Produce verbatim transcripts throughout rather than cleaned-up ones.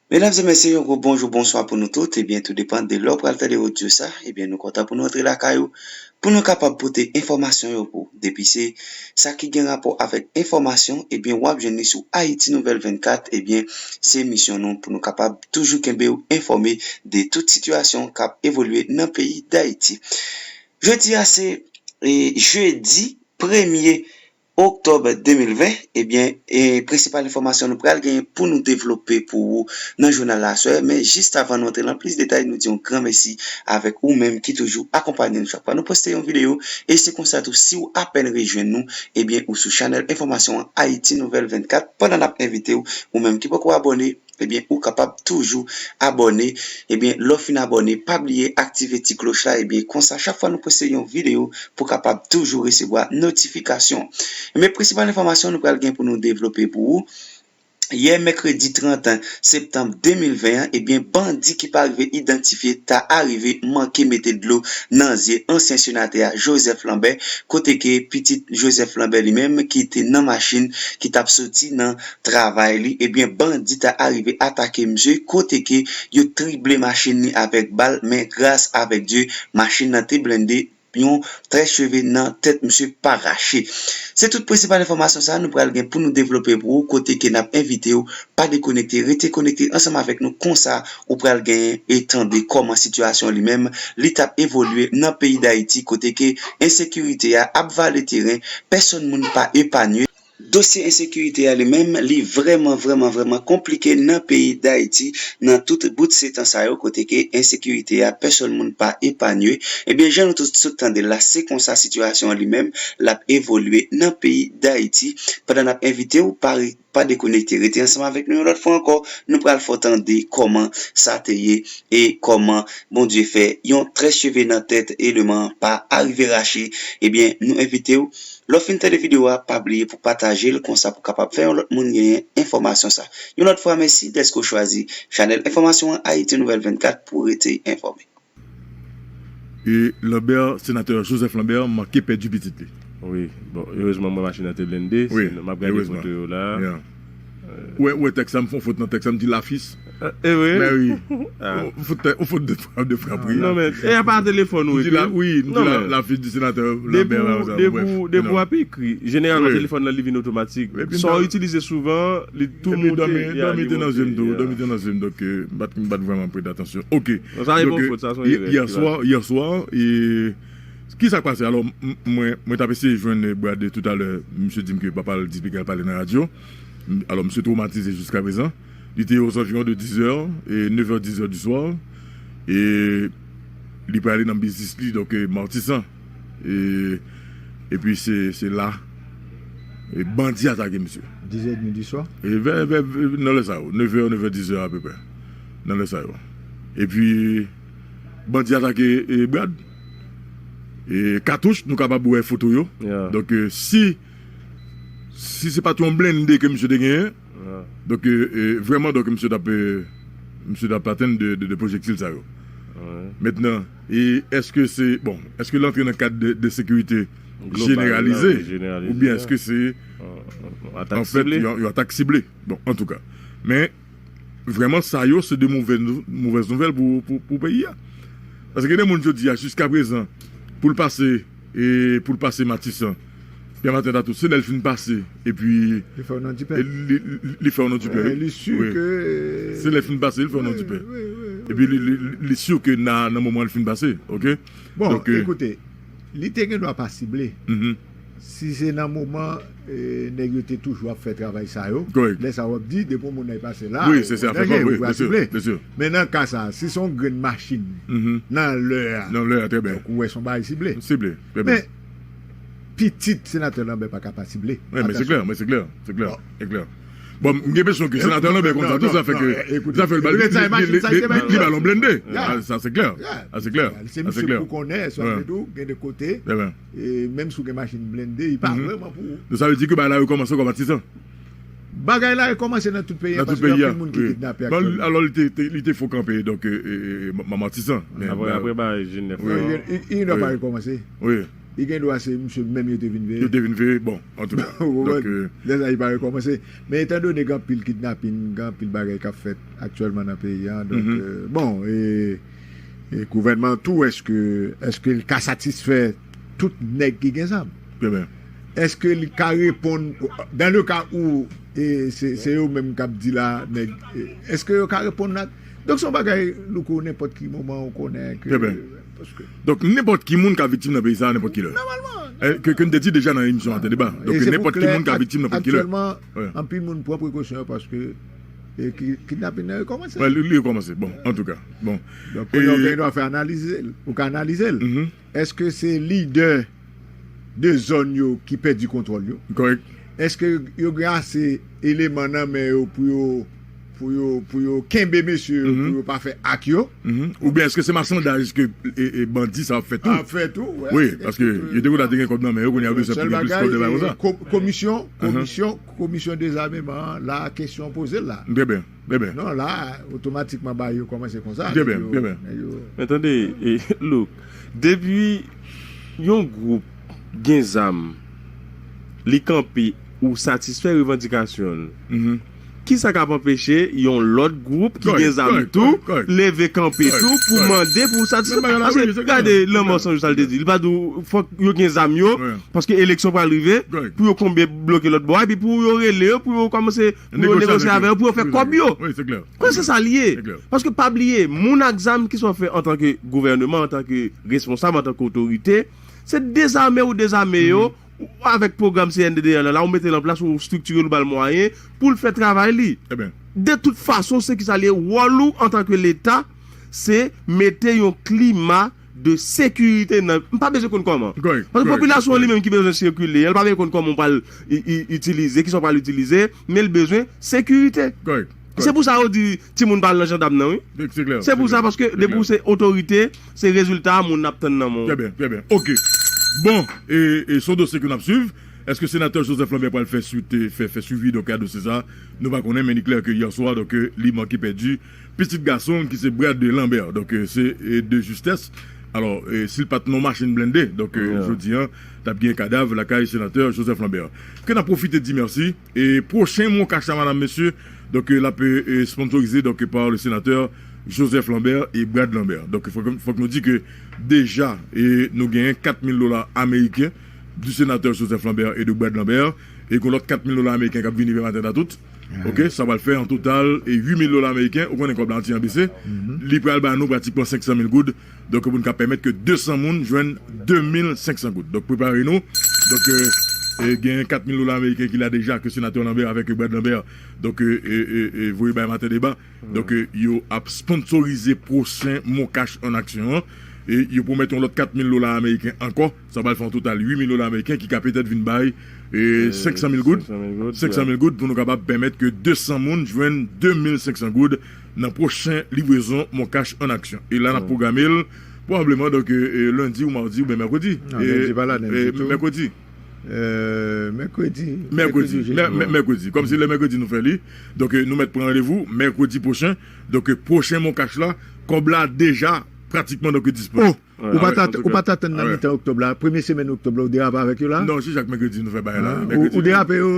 Medam e mesye, yon gwo bonjou, bonswa pou nou tout. Ebyen, tou depann de lè w pral tande odyo sa, ebyen, nou kontan pou nou antre lakay ou, pou nou kapab pote enfòmasyon yo pou ou. Depi se sa ki gen rapò avèk enfòmasyon, ebyen, w ap jwenn li sou Ayiti Nouvèl vennkat, ebyen, se misyon nou pou nou kapab toujou kenbe w enfòme de tout sitiyasyon k ap evolye nan peyi Dayiti. Jodi a se, e, jedi premye oktòb de mil ven, ebyen, e, prensipal enfòmasyon nou pral genyen pou nou devlope pou ou nan jounal la aswè, men jis avan nou antre nan plis detay, nou di yon gran mèsi avèk ou menm ki toujou akonpanye nou chak fwa nou poste yon videyo, e se konsa tou, si w apèn rejwenn nou, ebyen, ou sou chanèl enfòmasyon an Ayiti Nouvèl vennkat, pandan n ap envite w, ou menm ki poko abòne, ebyen, ou kapab toujou abòne. Ebyen, lè w fin abòne, pa bliye aktive ti kloch la, ebyen, konsa, chak fwa nou poste yon videyo, pou w kapab toujou resevwa notifikasyon. Ebyen, prensipal enfòmasyon nou pral gen pou nou devlope pou ou. Yè, mèkredi trant septanm de mil ven an, ebyen, bandi ki pa rive idantifye ta arive manke mete dlo nan zye ansyen senatè a, Joseph Lambert, kote ke pitit Joseph Lambert li menm ki te nan machin ki t ap soti nan travay li, ebyen, bandi ta arive atake misye, kote ke yo trible machin li avèk bal, men gras avèk Dye, machin nan te blende, yon trè cheve nan tèt misye pa rache. Se tout prensipal enfòmasyon sa a nou pral gen pou nou devlope pou ou, kote ke n ap envite w pa dekonekte, rete konekte ansanm avèk nou, konsa ou pral genyen e tande kòman sitiyasyon li menm li t ap evolye nan peyi Dayiti, kote ke ensekirite a ap vale teren, pèsòn moun pa epanye. Dosye ensekirite a li menm, li vrèman, vrèman, vrèman konplike nan peyi Dayiti, nan tout bout se tan sa yo, kote ke ensekirite a, pèsòn moun pa epanye. Ebyen, jan nou tout sot tande l la, se konsa sitiyasyon an li menm, l ap evolye nan peyi Dayiti. Pandan n ap envite w, pa re-, pa dekonekte, rete ansanm avèk nou yon lòt fwa ankò, nou pral fè w tande kòman sa te ye e kòman Bondye fè yon trè cheve nan tèt eleman an pa arive rache. Ebyen, nou envite w, lè w fin tande videyo a, pa bliye pou pataje l, konsa pou kapab fè yon lòt moun genyen enfòmasyon sa. Yon lòt fwa, mèsi dèske w chwazi chanèl enfòmasyon an Ayiti Nouvèl vennkat pou w rete enfòme. E Lambert, senatè Joseph Lambert, manke pèdi pitit li. Wi, bon, erezman, mwen, machin nan te blende, wi, m ap gade foto yo la. Ou wè, ou wè tèks la, m fè yon fot nan tèks la, m di lafis. E vre? Mè wi. Ou fout, ou fout de frap, de frap, wi. Non, men, e a pa telefòn ou ekri? Wi, m di la, lafis di senatè Lambert la, sa, depi, depi w ap ekri, jeneralman, telefòn nan, li vin otomatik. Sa w itilize souvan, li tou moute. Dòmi te nan zye m tou, dòmi te nan zye m, donk, m pa t, m pa t vrèman prete atansyon. Ok. Donk, yè swa, yè swa, e, kisa k pase? Alò, mwen, mwen t ap eseye jwenn Brad toutalè, misye di m ke papa l di l pa ka pale nan radyo. Alò, misye twomatize jiskaprezan. Li te ozanviwon de dizè, e nevè, dizè di swa. E li prale nan biznis li, donk, e, Matisan. E, epi se, se la, e, bandi atake misye. Dizè edmi di swa? E vè, vè, vè, nan lè sa yo, nevè, nevè, dizè apeprè. Nan lè sa yo. Epi, bandi atake, e, Brad. E katouch, nou kapab wè foto yo. Donk, e, si Si se pa t yon blende ke misye te genyen, donk, e, e, vrèman, donk, misye t ap, e, misye t ap atenn de, de, de pwojektil sa yo. Mentnan, e èske se, bon, èske l antre nan kad de, de sekirite jeneralize, oubyen èske se, an fèt, yon, yon atak sible? Bon, antouka. Men, vrèman, sa yo, se de movèz nou-, movèz nouvèl pou, pou, pou peyi a. Paske gen de moun jodi a, jiskaprezan, pou l pase, e pou l pase Matisan, Pyè Maten Tatou, se lè l fin pase, epi li fè w nan dipè. Li, li, li fè w nan dipè, wi. Li si ke, se lè l fin pase, li fè w nan dipè. Epi li, li, li, li si ke nan, nan moman l fin pase, ok? Bon, donk, e, ekoute, li te gen dwa pa sible. Si se nan moman, e, nèg yo te toujou ap fè travay sa yo, lè sa w ap di, depi yon moun nan pase la, wi, se, se afè danje, ou pa sible. Men nan ka sa, si se yon grenn machin, nan lè a, nan lè a, trè byen, donk ou wè se yon bagay sible. Sible, trè byen. Men pitit senatè Lambert pa ka pa sible. Wi, men se klè, men se klè, se klè, se klè. Bon, m gen enpresyon ke senatè Lambert konn sa tou, sa fè ke, sa fè l ba li, li, li, li, li ba l yon blende. Sa se klè. Sa se klè. Se misye pou konnen, sa vle di gen de kote, e, menm si w gen machin blende, li pa vrèman pou ou. Donk, sa vle di ke bagay la rekòmanse ankò Matisan. Bagay la rekòmanse nan tout peyi a, paske gen anpil moun ki kidnape aktyèlman. Alò, li te, te, li te fo kanpe, donk, e, e, e, Ma-, Ma-, Matisan. Apre, apre bagay Jenèf lan. Li, li pa rekòmanse. Wi. li gen dwa se misye menm yo te vin veye. Yo te vin veye, bon, antouka. Ou konprann? Lè sa, li pa rekòmanse. Men etandone gen anpil kidnapin, gen anpil bagay k ap fèt aktyèlman nan peyi a. Donk, euh, bon, e, e gouvènman an tou, èske, èske l ka satisfè tout nèg ki gen zam? Trè byen. Èske li ka reponn, dans le cas où, e, se, se yo menm k ap di la, nèg, e, èske yo ka reponn la? Donk, se yon bagay, Louko, nenpòt ki moman ou konnen ke, paske... Donk, nenpòt ki moun ka viktim nan peyi sa a, nenpòt kilè. Nòmalman. E, ke, ke n te di deja nan emisyon Maten Deba. Donk, nenpòt ki moun ka viktim nenpòt kilè. Aktyèlman, anpil moun pran prekosyon yo paske, e, ki, kidnapin nan rekòmanse. Wi, li, li rekòmanse. Bon, antouka. Bon. Donk, kounye a, ou gen dwa fè analize l. Ou ka analize l. Èske se lidè de zòn yo ki pèdi kontwòl yo? Kòrèk. Èske yo gen ase eleman nan men yo pou yo, pou yo, pou yo kenbe mesye yo, pou yo pa fè ak yo? Oubyen èske se machandaj ke, e, e, bandi sa ap fè tou? Ap fè tou, wi. Wi, paske yo te konn te gen kòb nan men yo, kounye a yo bezwen plen plis kòb de bagay konsa. Ko-, komisyon, komisyon, komisyon dezameman an, la kesyon poze l la. Trè byen. Bebe. Non, la, otomatikman, bagay yo kòmanse konsa. Bebe, bebe. Men tande, e, Louk, depi yon gwoup gen zam, li kanpe ou satisfè revandikasyon l, kisa k ap anpeche yon lòt gwoup ki gen zam tou leve kanpe tou pou mande pou satisfè? Paske, gade, lanmò Sanjou sa l te di, li pa di w fòk yo gen zam yo, paske eleksyon pral rive, pou yo konbe bloke lòt bò a, epi pou yo rele yo, pou yo kòmanse pou yo negosye avè yo, pou yo fè kòb yo. Wi, se klè. Kwen se sa l ye. Paske pa bliye, moun ak zam ki sa w fè antanke gouvèneman, antanke responsab, antanke otorite, se dezame ou dezame yo, ou avèk pwogram C N D D A la, la, ou mete l an plas, ou estriktire l, ou ba l mwayen pou l fè travay li. De tout fason, se ki sa l ye, wòl ou antanke Leta, se mete yon klima de sekirite nan, m pa bezwen konn kòman. Paske popilasyon an li menm ki bezwen sikile, l pa bezwen konn kòman w pral i-, i-, itilize, kisa w pral itilize, men l bezwen sekirite. Se pou sa yo di timoun pa al nan jandam nan, wi. Se pou sa, paske depi w se otorite, se rezilta a moun ap tann nan men w. Trè byen, trè byen. Oke. Bon, e, e se yon dosye ke n ap swiv. Èske senatè Joseph Lambert pral fè swit, fè, fè swivi, donk, a dosye sa a? Nou pa konnen, men li klè ke yè swa, donk, li manke pèdi pitit gason l ki se Brad Lambert. Donk, e, se, e, de justès. Alò, e, si l pa t nan yon machin blende, donk, e, jodi a, t ap gen kadav lakay senatè Joseph Lambert. Ke n ap pwofite di mèsi. E pwochen Mon Cash la, madam, mesye, donk, e, l ap, e, e, sponsorize, donk, e, pa le senatè Joseph Lambert e Brad Lambert. Donk, fòk, fòk nou di ke deja, e, nou genyen kat mil dola ameriken du senatè Joseph Lambert e de Brad Lambert. E gen lòt kat mil dola ameriken k ap vini demen maten nan tout. Oke, sa pral fè an total, e, uit mil dola ameriken. Ou konnen kòb la an ti jan bese. Li pral ba nou pratikman senk san mil goud. Donk, pou n ka pèmèt ke de san moun jwenn de mil senk san goud. Donk, prepare nou. Donk, e, e, gen kat mil dola ameriken ki la deja ke senatè Lambert avèk Brad Lambert, donk, e, e, e, e, voye bay Maten Deba. Donk, e, yo ap sponsorize pwochen Mon Cash an aksyon an. E yo pwomèt yon lòt kat mil dola ameriken ankò. Sa pral fè yon total uit mil dola ameriken ki ka petèt vin bay, e, senk san mil goud. Senk san mil goud pou nou kapab pèmèt ke de san moun jwenn de mil senk san goud nan pwochen livrezon Mon Cash an aksyon. E la, n ap pwograme l pwobableman, donk, e, e, lendi ou madi oubyen mèkredi. Non, lendi pa la, lendi tou. Mèkredi. Euh, mèkredi. Mèkredi. Mèkredi, mè-, mè-, mèkredi. Kòmsi lè mèkredi nou fè li. Donk, e, nou mèt pran randevou mèkredi pwochen. Donk, e, pwochen Mon Cash la, kòb la deja pratikman, donk, disponib. Ou pa t at-, ou pa t atann nan mitan oktòb la, premye semèn oktòb la, ou derape avèk yo la? Non, se chak mèkredi nou fè bagay la. Ou, ou derape yo,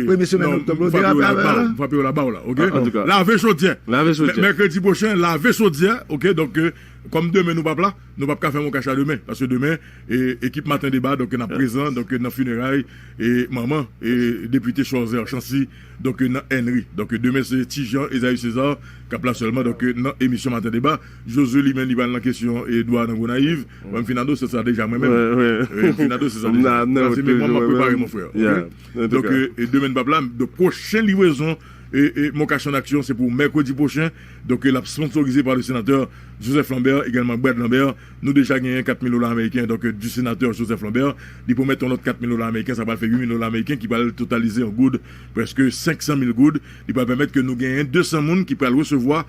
premye semèn oktòb la, ou derape avèk yo la? M frape yo laba w la, oke? Lave chodyè. Lave chodyè. Mè-, mèkredi pwochen, lave chodyè, oke? Donk, e, kòm demen nou p ap la, nou p ap ka fè Mon Cash la demen. Paske demen, e, ekip Maten Deba, donk, n ap prezan, donk, nan fineray, e, manman, e, depite Cholzer Chancy, donk, nan Ènri. Donk, demen, se Ti Jan, Esaü César, k ap la sèlman, donk, nan emisyon Maten Deba. Josué, li menm, li pral nan kesyon, e, dwa nan Gonayiv. Mwen, m fin adose sa deja, mwen menm. E, m fin adose sa deja. Sa, se memwa m ap prepare, mon frè, oke? Donk, e, e, demen, n p ap la. Donk, pwochen livrezon, e, e, Mon Cash an aksyon, se pou mèkredi pwochen. Donk, e, l ap sponsorize pa le senatè Joseph Lambert, egalman Brad Lambert. Nou deja genyen kat mil dola ameriken, donk, e, du senatè Joseph Lambert. Li pwomèt yon lòt kat mil dola ameriken, sa pral fè uit mil dola ameriken, ki pral totalize an goud, prèske senk san mil goud. Li pral pèmèt ke nou genyen de san moun ki pral resevwa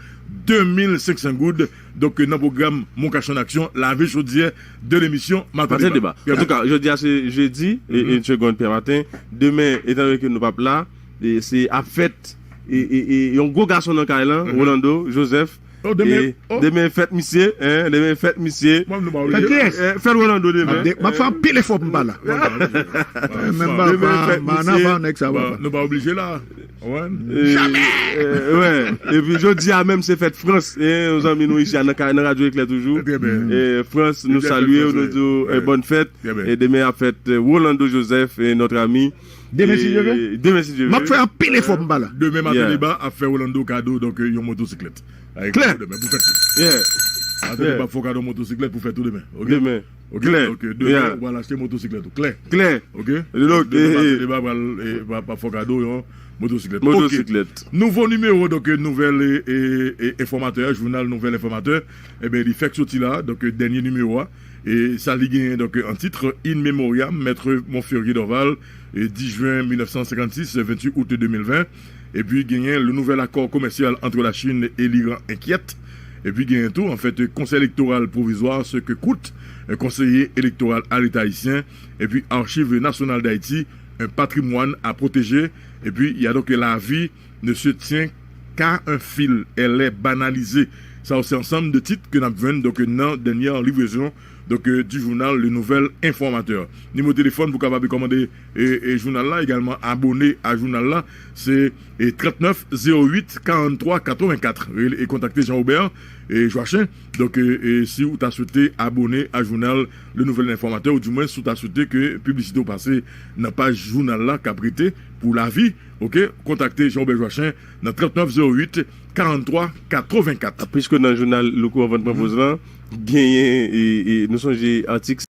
de mil senk san goud. Donk, e, nan pwogram Mon Cash an aksyon, lave chodyè de lemisyon Maten Deba. Antouka, jodi a se jedi, e, e, segonn, Pè Maten. Demen, etandone ke nou p ap la, e, se ap fèt, e, e, e, yon gwo gason nan kay lan, Rolando Joseph, Oh, demen, oh. Demen fèt misye, hein, demen fèt misye. Mwen, nou pa oblije. Fèt kiyès? Eh, fèt Rolando demen. M ap fè anpil efò pou m pa la. Menm papa, m ann avan nèg sa, papa. Nou pa oblije la. Wè. Epi jodi a menm se fèt Frans, yon zanmi nou isi a nan radyo Eklè toujou. Frans, nou salye w, nou di w bòn fèt. E demen ap fèt Rolando Joseph, notre ami. Demen si Dye vle. Demen si Dye vle. M ap fè anpil efò pou m pa la. Demen maten Deba ap fè Rolando kado, donk, yon motosiklèt. Klè. Demen pou fèt li. Maten Deba ap fè w kado motosiklèt pou fèt ou demen. Demen. Klè. Donk, demen ou pral achte motosiklèt ou. Klè. Klè. Donk, demen maten Deba pral, eh, pa, pa fè w kado yon motosiklèt. Motosiklèt. Nouvo nimewo, donk, nouvèl, eh, eh, eh, enfòmatè, jounal Nouvèl Enfòmatè. Ebyen, li fèk soti la, donk, dènye nimewo a. E sa li genyen, donk, an tit, In Memoriam, Maître Monferrier Dorval, eh, dix juin mille neuf cent cinquante-six, vingt-huit août deux mille vingt. Epi genyen, Le nouvel accord commercial entre la Chine et l'Iran inquiète. Epi genyen tou, an fèt, Conseil électoral provisoire, ce que coûte un conseiller électoral à l'État haïtien. Epi Archives nationales d'Haïti, un patrimoine à protéger. Epi, il y a donc la vie ne se tient qu'à un fil, elle est banalisée. Sa yo se ansanm de tit ke n ap jwenn, donk, nan dènyè livrezon, donk, euh, du journal Le Nouvel Informateur. Nimewo telefòn pou kapab kòmande, e, e, jounal la, egalman abone a jounal la, se, e, trannèf zewo uit karannntwa katrevenkat. Rele e kontakte Jean Robert, e, Joachim. Donk, e, e, si ou ta swete abone a jounal Le Nouvel Informateur, ou di mwen si ou ta swete ke piblisite w pase nan paj jounal la k ap rete pou lavi, oke, kontakte Jean Robert Joachim nan trannèf zewo uit karannntwa katrevenkat. Piske nan jounal Louko anvan n pran poz lan, genyen, e, e, nou sonje atik